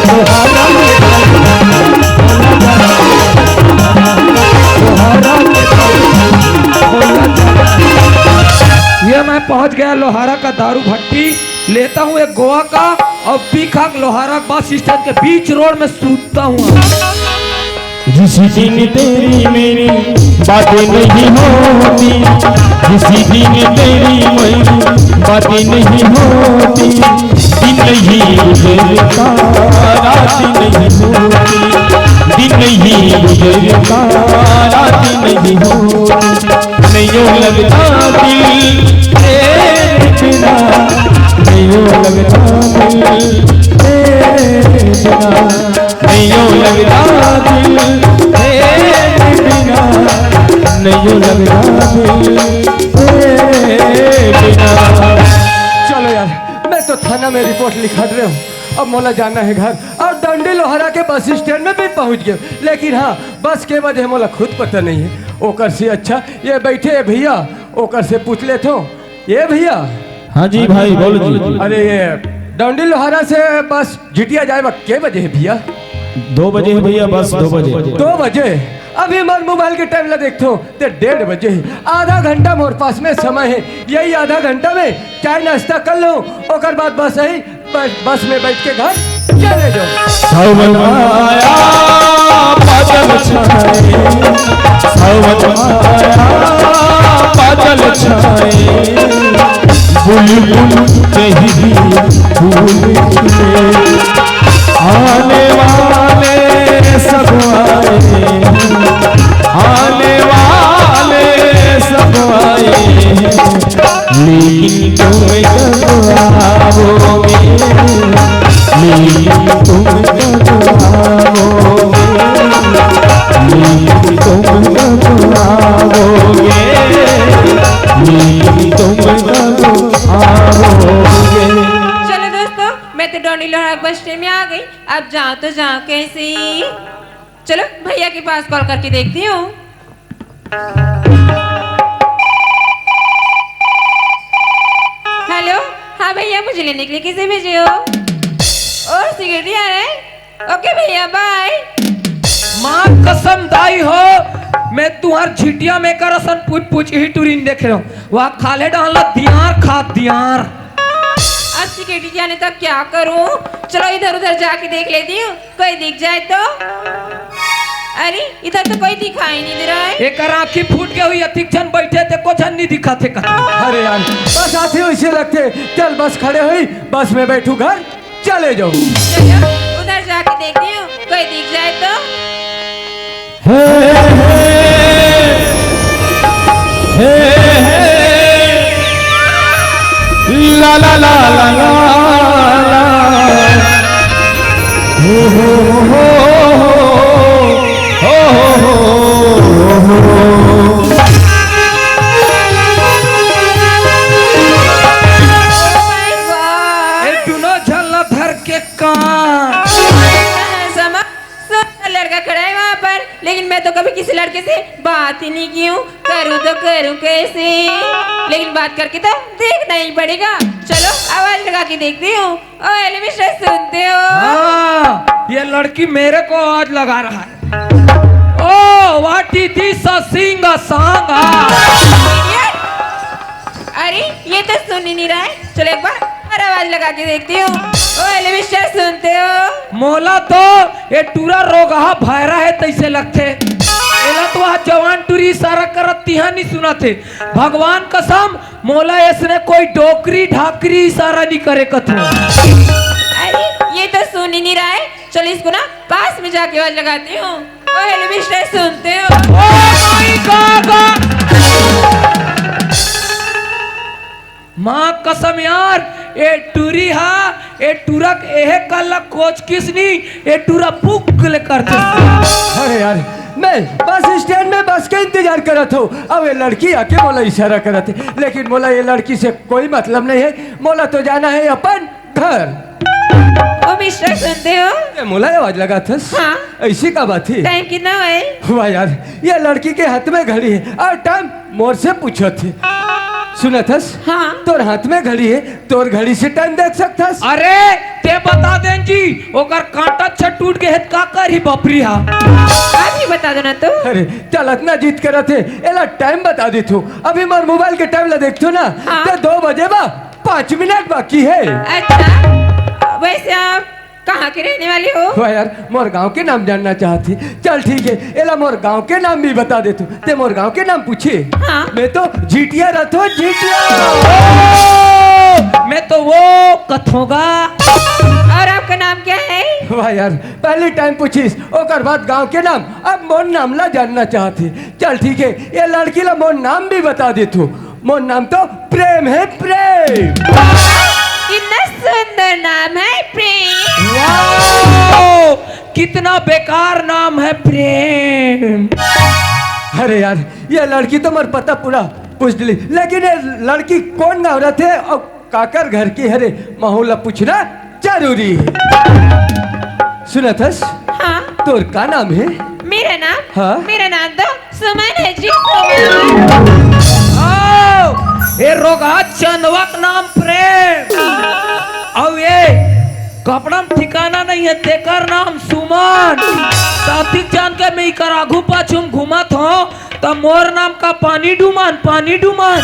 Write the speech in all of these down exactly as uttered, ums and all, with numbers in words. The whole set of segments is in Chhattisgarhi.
लोहारा के दारू, बोला जरा, लोहारा के दारू, बोला जरा। ये मैं पहुंच गया लोहारा का दारू भट्टी, लेता हूँ एक गोवा का और पी खा के लोहारा बस स्टैंड के बीच रोड में सूतता हूँ। जिस दिन तेरी मेरी बातें नहीं होती, जिस दिन तेरी मेरी बातें नहीं होती, दिन नहीं गुजरता, रात नहीं होती, दिन नहीं गुजरता, रात नहीं होती। नहीं यूं लगता दिल तेरे बिना, नहीं यूं लगता दिल तेरे बिना, नहीं यूं लगता दिल तेरे बिना, नहीं यूं लगता दिल तेरे बिना। चलो यार, मैं तो थाना में रिपोर्ट लिखा रहे हूँ। अब मोला जाना है घर और डंडी लोहरा के बस स्टैंड में भी पहुंच गए। लेकिन हाँ, बस के बजे मोला खुद पता नहीं है। ओकर से अच्छा ये बैठे है भैया, ओकर से पूछ लेथो। ये भैया। हाँ जी भाई, बोलो जी। अरे, ये डंडी लोहरा से बस झिटिया जाए बा के बजे है भैया? दो बजे है भैया, बस दो बजे। दो बजे? अभी मन मोबाइल के टाइम ला देखथो ते डेढ़ बजे है। आधा घंटा मोर पास में समय है, यही आधा घंटा में चाय नाश्ता कर लो, ओकर बाद बस आई, बस, बस में बैठ के घर चले जाओ। सावन आया, बादल छाए, सावन आया, बादल छाए, बुलबुल कही फूल खिले, आने वाले सब आए, आने वाले सब आए, लेकिन तुम कब आओगे? लेकिन तुम कब आओगे? लेकिन तुम कब आओगे? लेकिन तुम कब आओगे? चलो दोस्तों, मैं तो डोंडी लोहारा बस स्टैंड में आ गई। अब जाओ तो जाओ कैसे? चलो भैया के पास कॉल करके देखती हूँ। हेलो, हाँ भैया, मुझे लेने के लिए किसे भेजे हो? और सिक्योरिटी आ रहा है। ओके भैया, बाय। माँ कसम दाई हो, मैं तुहार झिटिया में कर असन पूछ पूछ ही टूरी नइ देखे हूँ। वहाँ खाले डाल दियार खा दियार। अब सिक्योरिटी जाने तक क्या करूँ? चलो इधर उधर जाके देख लेती हूँ, कोई दिख जाए तो। अरे, इधर तो कोई दिखाई नहीं दे रहा है। एकर आँखी फूट गई हुई, अतिक झन बैठे ते को झन नहीं दिखा थे कहीं। अरे यार, बस आते हुए इसे लगते, चल बस खड़े हुई, बस में बैठू घर चले जाओ। चलो, उधर जाके देखती हूँ, कोई दिख जाए तो। हे, हे, हे, हे, हे। ला, ला, ला, ला, ला, ला। हो, हो, हो, हो, हो। तो कभी किसी लड़के से बात ही नहीं की हूँ, करूँ तो करूँ कैसे? लेकिन बात करके तो देखना ही पड़ेगा। चलो, आवाज लगा के देखती हूँ। ओ हेलो मिस्टर, सुनते हो? हाँ, ये लड़की मेरे को आवाज लगा रहा है। ओ, what is this a sing a song? Idiot! अरे, ये तो सुन ही नहीं रहा है। चलो, एक बार और आवाज लगा के देखती हूँ। ओ हेलो मिस्टर, सुनते हो? मोला तो ये टूरा रोगहा भैरा है तैसे लगथे। एला तो वह जवान टूरी इशारा करत तिहा नहीं सुनत हे। भगवान कसम, मोला ऐसने कोई डोकरी ढाकरी इशारा नहीं करे कथो। अरे, ये तो सुन ही नहीं रहा है। चलो, इसको ना पास में जाके आवाज लगाती हूँ। ओ हेलो मिस्टर, सुनते हो? Oh my God. माँ कसम यार, ए टूरी हा, ए टूरा के एहे कल्ला कोच किस नी, ए टूरा पुक ले कर दे। अरे यार, मैं बस स्टैंड में बस के इंतजार करत हूँ। अब ये लड़की आके मोला इशारा करत है, लेकिन मोला ये लड़की से कोई मतलब नहीं है। मोला तो जाना है अपन घर। ओ मिस्टर, सुनते हो? ये मोला आवाज लगाथस? हाँ। ऐसी का बात है? टाइम कितना है? वाह यार, ये लड़की के हाथ में घड़ी है और टाइम मोर से पूछत है। सुनत हस? हाँ। तोर हाथ में घड़ी है, तोर घड़ी से टाइम देख सकथस। अरे, ते बता देन जी, ओकर कांटा छ टूट गए है, का करही बपरी हा? आप ही बता दो ना तो। अरे, चल अतना जिद करत है, एला टाइम बता देथो। अभी मोर मोबाइल के टाइम ला देखथो ना, हाँ। ते दो बजे बा पाँच मिनट बाकी है। अच्छा, वैसे आप कहाँ के रहने वाले हो? वाह यार, मोर गांव के नाम जानना चाहत ही। चल ठीक है, एला मोर गांव के नाम भी बता देथो। ते मोर गांव के नाम पूछे? हाँ। मैं तो झिटिया रथो, झिटिया। ओ, मैं तो वो कथोगा। और आपका नाम क्या है? वाह यार, पहली टाइम पूछिस, ओकर बाद गांव के नाम। अब मोर नाम ला जानना चाहत ही। चल ठीक है, ये लड़की ला मोर नाम भी बता देथो। मोर नाम तो प्रेम है, प्रेम। कितना सुंदर नाम है, प्रेम। वाओ, कितना बेकार नाम है प्रेम। अरे यार, ये लड़की तो मोर पता पूरा पूछ ली, लेकिन ये लड़की कोन गाँव रथे और काकर घर की हरे, महू ला पूछना जरूरी है। सुनत हस? हाँ। तोर का नाम है? मेरा नाम? हाँ। मेरा नाम तो सुमन है जी, सुमन। आओ, ये रोगहा चंदवा के नाम प्रेम। अउ ये कपड़ा में ठिकाना नहीं है, तेकर नाम सुमन। साथी जान के मैं इकर आगू पाछू में घूमत हूँ, त मोर नाम का पानी डुमन, पानी डुमन।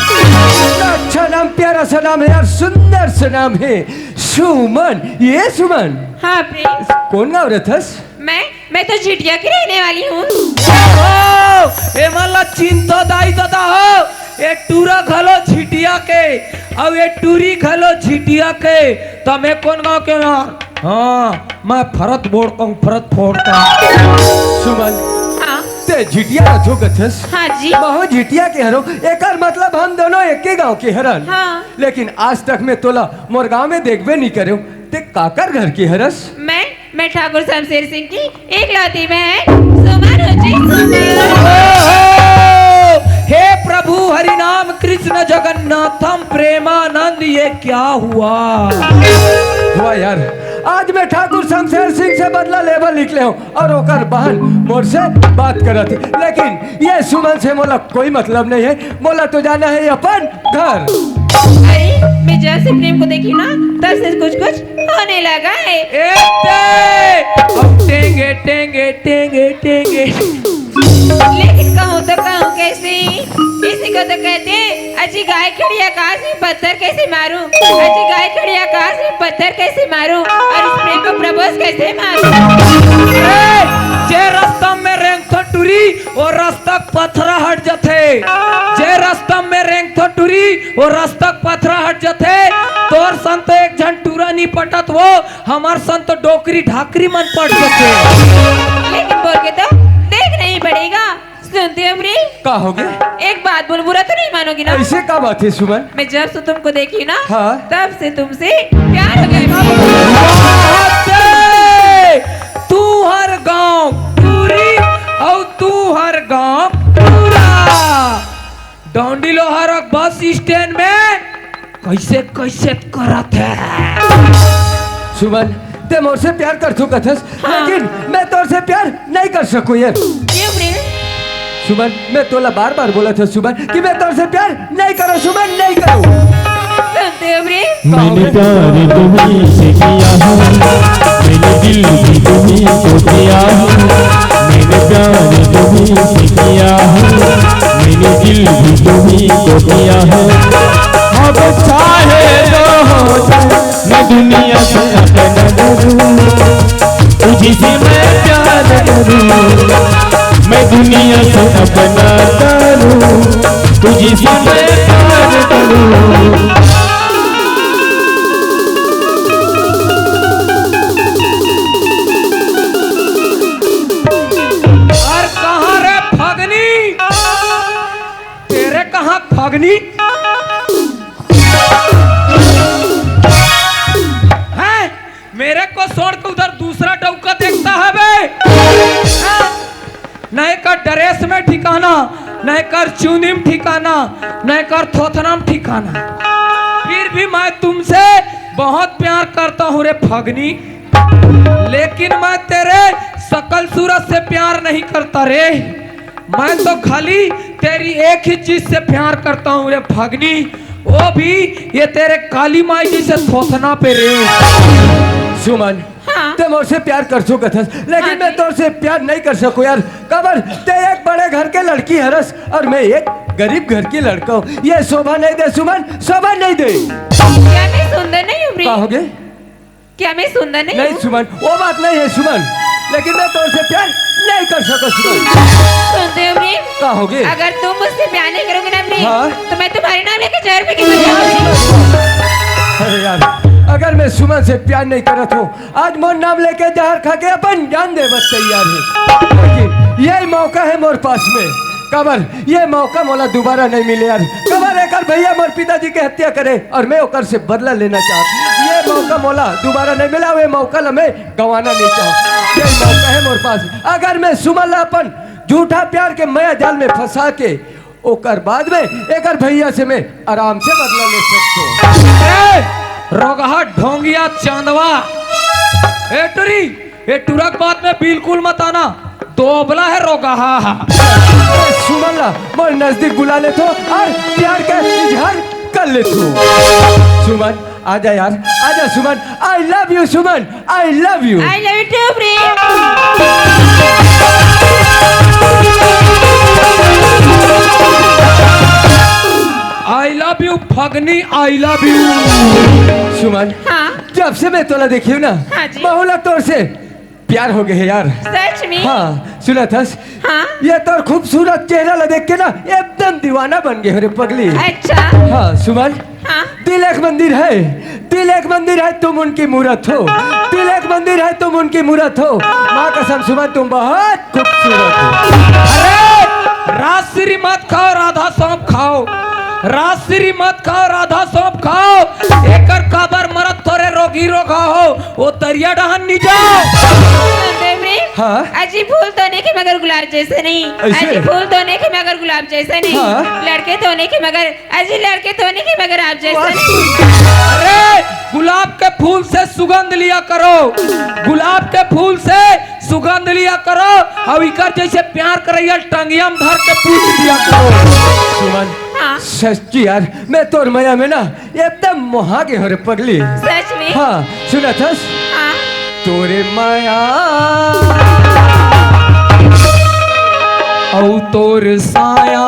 अच्छा नाम, प्यारा सा नाम है यार, सुंदर सा नाम है सुमन। ये सुमन, हाँ प्रेम। कोन गाँव रथस? मैं मैं तो झिटिया की रहने वाली हूँ। ओ, ए मन ला चिंता दाई ददा हो, ए टूरा घलो झिटिया के, अउ ए टूरी घलो झिटिया के, त मैं कोन गाँव के ना? हाँ, मैं फरत बोड़ कहूँ, फरत फोड़ कहूँ। सुमन, हाँ। ते झिटिया रथो कथस? हाँ जी। महू झिटिया के हरो, एकर मतलब हम दोनों एक ही गाँव के हरन। हाँ। लेकिन आज तक मैं तोला मोर गाँव में देखबे नहीं करेव। ते काकर घर की हरस? मैं मैं ठाकुर शमशेर सिंह की एकलौती बहन सुमन हूँ जी, सुमन। ओहो! हे प्रभु हरि नाम कृष्ण जगन्नाथम प्रेमानंद, ये क्या हुआ? वाह यार, आज मैं ठाकुर शमशेर सिंह से बदला लेबा निकले हूँ और ओकर बहन मोर से बात करत है, लेकिन ये सुमन से मोला कोई मतलब नहीं है। मोला तो जाना है अपन घर। अरे, मैं जब से प्रेम को देखी ना, तब से कुछ कुछ होने लगा है। एते! अब टेंगे, टेंगे, टेंगे, टेंगे। लेकिन कहूँ तो कहूँ कैसे? इसी को तो कहते हैं, अजी गाय खड़ी आकाश में पत्थर कैसे मारूं? अजी गाय खड़ी आकाश में पत्थर कैसे मारूं? और इस प्रेम को प्रपोज कैसे मारूं? ए, जे रस्ता में रेंगथो टूरी, वो रस्ता पथरा हट जथे। जे रस्ता में रेंगथो टूरी, वो रस्ता पथरा हट जथे। तोर सन तो एक झन टूरा नी पटत वो, हमर सन तो डोकरी ढाकरी मन पट जथे। लेकिन बोल के तो देखना ही पड़ेगा। सुनते हो अमरी? का हो गया? एक बात बोल, बुरा तो नहीं मानोगी ना? ऐसे का बात है सुमन? मैं जब से तुमको देखी ना, हाँ। तब से तुमसे प्यार हो गया। बाते! तू हर गांव टूरी अउ तू हर गांव टूरा। डौंडी लोहारा बस स्टैंड में कैसे कैसे करत है। सुमन, ते मोर से प्यार कर सकत हस, हाँ। लेकिन मैं तोर से प्यार नहीं कर सकूं यार। क्यों रे? सुमन, मैं तोला बार बार बोलत हंव सुमन कि मैं तोर से प्यार नहीं करो सुमन, नहीं करो। सुनते हो रे? मैंने प्यार तुम्ही से किया है, मैंने दिल भी तुम्ही को दिया है। मैंने प्यार तुम्ही से किया है, मैंने दिल भी तुम्ही को दिया है। अब चाहे जो हो जाए, मैं दुनिया से अपना डरूं, तुझी से मैं प्यार करूं। मैं दुनिया से अपना डरूं, तुझी से मैं प्यार करूं। और कहाँ रे फगनी? तेरे कहाँ फगनी? हैं? मेरे को छोड़ के उधर दूसरा डौका देखता है बे? हैं? न एकर ड्रेस में ठिकाना, न एकर चुनी में ठिकाना, न एकर थोथना में ठिकाना। फिर भी मैं तुमसे बहुत प्यार करता हूँ रे फगनी, लेकिन मैं तेरे शकल सूरत से प्यार नहीं करता रे। मैं तो खाली तेरी एक ही चीज से प्यार करता हूँ रे फगनी, वो भी ये तेरे काली माई जी से थोथना पे रे। सुमन, हाँ। ते मोर से प्यार कर सकत हस, लेकिन हाँ मैं जी। तोर से प्यार नहीं कर सकूं यार। काबर ते एक बड़े घर के लड़की हरस और मैं एक गरीब घर की लड़का हूँ। ये शोभा नहीं दे सुमन, शोभा नहीं दे। क्या मैं सुंदर नहीं हूँ रे? का हो गे? क्या मैं सुंदर नहीं नहीं हूँ? सुमन, वो बात नहीं है सुमन, लेकिन मैं तोर से प्यार नहीं कर सकता सुमन। सुनते हो रे? का हो गे? अगर तुम मुझसे प्यार नहीं करोगे ना रे, हाँ। तो मैं तुम्हारे नाम लेके जहर पी के मर जाऊंगी। अरे यार, अगर मैं सुमन से प्यार नहीं करत हूँ, आज मोर नाम लेके जहर खा के अपन जान दे बस तैयार है। लेकिन यही मौका है मोर पास में। काबर ये मौका मोला दोबारा नहीं मिले यार। काबर एकर भैया मोर पिताजी के हत्या करे और मैं ओकर से बदला लेना चाहत। ये मौका मोला दोबारा नहीं मिला, ये मौका ला मैं गंवाना नहीं चाहत। ये मौका है मोर पास। अगर मैं सुमन ला अपन झूठा प्यार के मया जाल में फंसा के ओकर बाद में एकर भैया से मैं आराम से बदला ले सकता हूँ। ए, रोगहा ढोंगिया चांदवा, ए टुरी, ये टुरा के बात में बिल्कुल मत आना, दोबला है रोगहा। सुमन ला मोर नजदीक बुला लेथो और प्यार का इजहार कर लेथो। सुमन, आजा यार, आजा सुमन, I love you Suman, I love you। I love you too Prem. I love you Phagni, I love you। सुमन, हाँ। जब से मैं तोला देखी हूँ ना, हाँ जी। बहुला तोर से प्यार हो गए है यार। सच में? हाँ, सुनत हस? हाँ। ये तोर खूबसूरत चेहरा ला देख के ना एकदम दीवाना बन गए हो रे पगली। अच्छा। हाँ, सुमन। हाँ। दिल एक मंदिर है, दिल एक मंदिर है, तुम उनकी मूरत हो। दिल एक मंदिर है, तुम उनकी मूरत हो। माँ कसम सुमन, तुम बहुत खूबसूरत हो। अरे, राजश्री मत खाओ, राधा सौंफ खाओ। राजश्री मत खाओ, राधा सौंफ खाओ। एकर काबर मरत थोरे रोगी रोगा हो। वो तरिया डहन नी जाओ। सुनते हो प्रेम? हाँ। अजी फूल तो नहीं के मगर गुलाब जैसे नहीं। ऐसे? अजी फूल तो नहीं के मगर गुलाब जैसे नहीं। हाँ। लड़के तो नहीं के मगर, अजी लड़के तो नहीं के मगर आप जैसे नहीं। अरे, गुलाब के फूल से सुगंध लिया करो, गुलाब के फूल से सुगंध लिया करो। और इकर जैसे प्यार करैया टंगिया में धर के पूछ दिया करो। सुमन, हाँ। सच्ची यार, मैं तोर मया में ना एकदम मोहा गे हो रे पगली। सच में? हाँ, सुनत हस? हाँ। तोरे मया अउ तोर साया,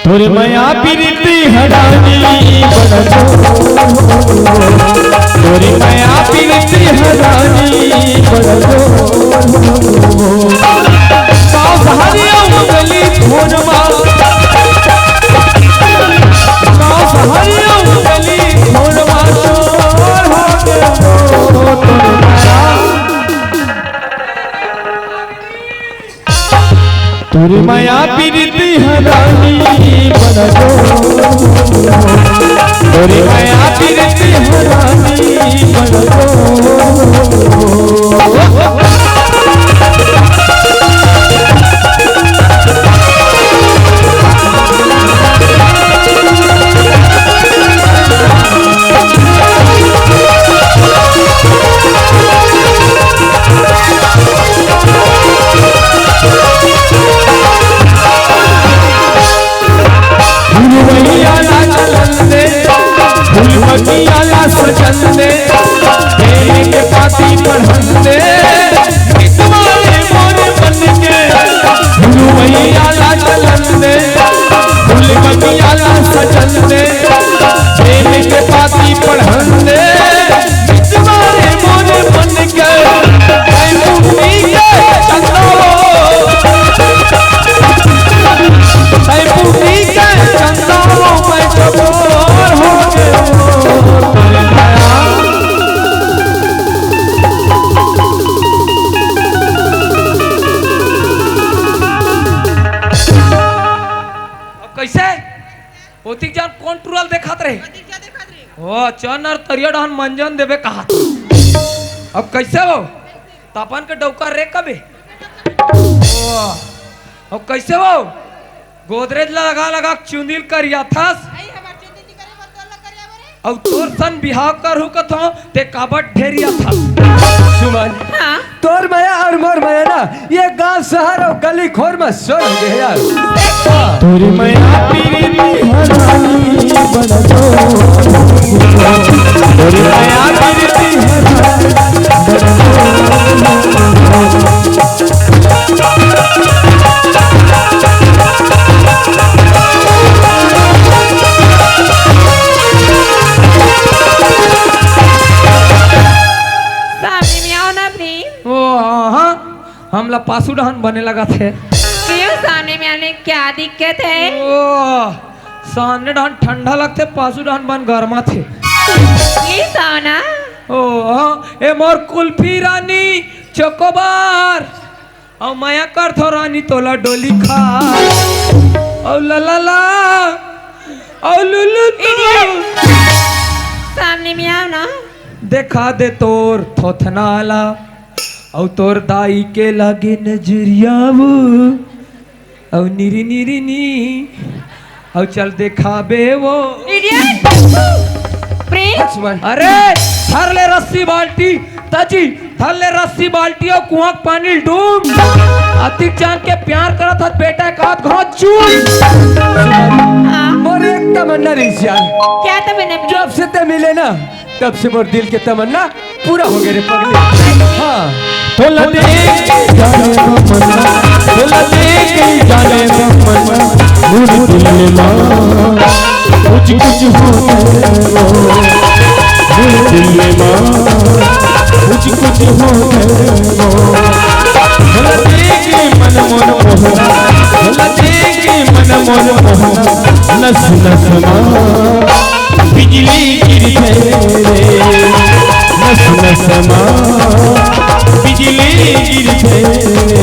तोरे मया प्रीति हरानी बड़ा जोर हो। तोरे मया प्रीति हरानी बड़ा जोर हो। गाँव हरिया गली घोरमा, गाँव हरिया गली घोरमा चोर हो गयो तोर मया। तोर मया प्रीति हरानी बड़ा जोर। तोर मया प्रीति हरानी बड़ा जोर। ओतिक जान कोन टुरा ल देखत रहे? ओ चनर तरिया डहन मंजन देबे कहत। अब कइसे हो? तपन के डौका रे कबे। ओ, अब कइसे हो? गोदरेज ला लगा लगा चुंदी ल करियाथस। अउ तोर सन बिहाव करहूं कथों, ते काबर ढेरियाथस। सुमन, हाँ। तोर मया अउ मोर मया ना, ये गांव शहर अउ गली खोर में सोर हो गे हे यार। तोर मया पीरिति हरानी बन जो, तोर मया पीरिति हरानी बन जो। सामने में आओ ना प्लीज। ओ हाँ, हमला पासू डहन बने लगथे। क्यों, सामने में आने क्या दिक्कत है? ओ, सामने डहन ठंडा लगथे, पासू डहन बन गरमाथे। प्लीज आओ ना। ओ, ए मोर कुल्फी रानी चोकोबार, अउ मया करथों रानी तोला डोली खा, अउ ला ला ला, अउ लू लू लू। Idiot! सामने में आओ ना। देखा दे तोर थोथना ला, अउ तोर दाई के लागे नजरिया वो, अउ निरी निरी नी, अउ चल देखाबे वो। Idiot! प्रेम? अरे, धर ले रस्सी बाल्टी, ताजी, धर ले रस्सी बाल्टी अउ कुआं के पानी ल डूम। अतिक जान के प्यार करत हस बेटा, एक आध घांव चूम। हाँ। मोर एक तमन्ना रहिस यार। क्या तमन्ना? जब से ते मिले ना, तब से मोर दिल के तमन्ना पूरा हो गे रे पगली। हाँ। तोला देख के जाने मन, तोला देख के जाने मन, मोर दिल मा कुछ कुछ होथे वो, मोर दिल मा कुछ कुछ होथे वो। तोला देख के मन मोर मोहना, तोला देख के मन मोर मोहना, नस नस मा बिजली गिरथे रे, नस नस मा बिजली गिरथे रे।